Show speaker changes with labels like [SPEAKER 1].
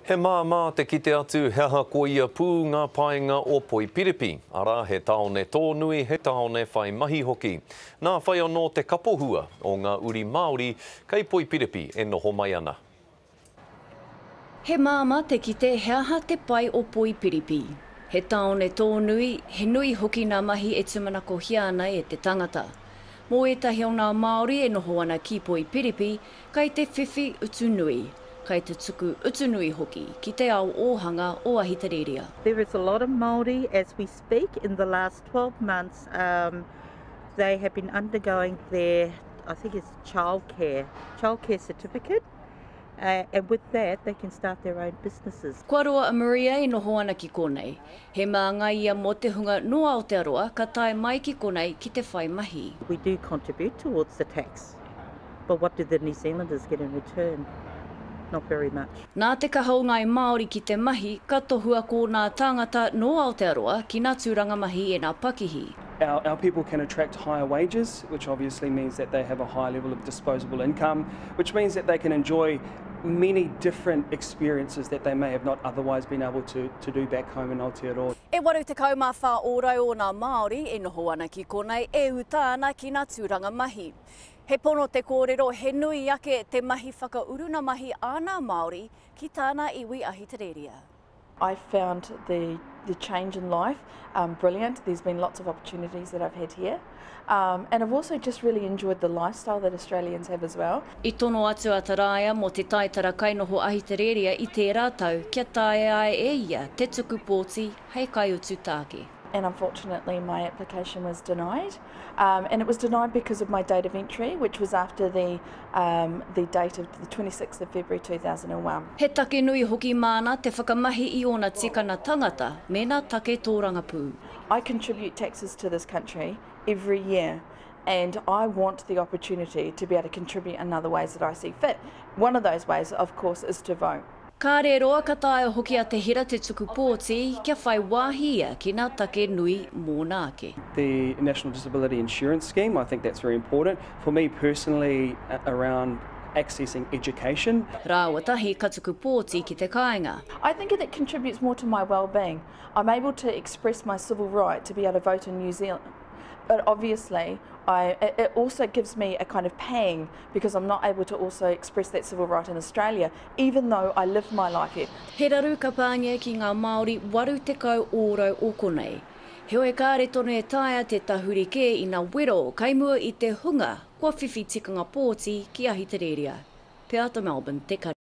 [SPEAKER 1] He māmā te kite atu he aha koia pū ngā painga o Poipiripi, arā, he tāone tōnui, he tāone whai mahi hoki. Nā whai anō te kapohua o ngā uri Māori kei Poipiripi e noho mai ana.
[SPEAKER 2] He māmā te kite he aha te pai o Poipiripi. He tāone tōnui, he nui hoki nā mahi e tūmanakohia ana e te tangata. Mō ētahi o ngā Māori e noho ana ki Poipiripi, Kai te whiwhi utu nui, kai te tuku utu nui hoki ki te ao ōhanga o Ahitereiria.
[SPEAKER 3] There is a lot of Māori as we speak in the last 12 months um they have been undergoing their I think it's childcare childcare certificate uh, and with that they can start their own businesses.
[SPEAKER 2] Kua roa a Maria e noho ana ki konei. He māngai ia mō te hunga nō Aotearoa ka tae mai ki konei ki te whai mahi.
[SPEAKER 3] We do contribute towards the tax. But what do the New Zealanders get in return? Not very much.
[SPEAKER 2] Nā te kaha o ngāi Māori ki te mahi, ka tohua ko nā tāngata nō Aotearoa ki nā tūranga mahi e nā pakihi.
[SPEAKER 4] Our, our people can attract higher wages, which obviously means that they have a higher level of disposable income, which means that they can enjoy many different experiences that they may have not otherwise been able to, to do back home in Aotearoa.
[SPEAKER 2] E 84 ōrau o nā Māori e noho ana ki konei e uta ana ki nā tūranga mahi. He pono te kōrero he nui ake te mahi whakauruna mahi a nā Māori ki tāna iwi Ahitereiria.
[SPEAKER 5] I found the the change in life um, brilliant. There's been lots of opportunities that I've had here. Um, and I've also just really enjoyed the lifestyle that Australians have as well.
[SPEAKER 2] I tono atu a Taraia mō te taitara kainoho Ahitereiria i tērā tau kia taea ai e ia te tuku pōti hei kaiutu tāke.
[SPEAKER 5] And unfortunately my application was denied. Um, and it was denied because of my date of entry, which was after the, um, the date of the 26th of February 2001.
[SPEAKER 2] He take nui hoki māna te whakamahi i ōna tikanga tangata me nā take tōrangapū.
[SPEAKER 5] I contribute taxes to this country every year and I want the opportunity to be able to contribute in other ways that I see fit. One of those ways, of course, is to vote.
[SPEAKER 2] Kāre roa ka taea hoki a Te Hira te tuku pōti kia whai wāhi ia ki nā take nui mōna ake.
[SPEAKER 4] The National Disability Insurance Scheme, I think that's very important. For me personally, around accessing education.
[SPEAKER 2] Rāua tahi ka tuku pōti ki te kāinga.
[SPEAKER 5] I think it contributes more to my well-being. I'm able to express my civil right to be able to vote in New Zealand. But obviously, I, it also gives me a kind of pang because I'm not able to also express that civil right in Australia, even though I live my life here.
[SPEAKER 2] He raru ka pāngia ki ngā Māori 80 ōrau o konei. Heoi kāre tonu e taea te tahuri kē ina wero kai mua i te hunga kua whiwhi tikanga pōti ki Ahitereiria. Peata Melbourne, Te Kari.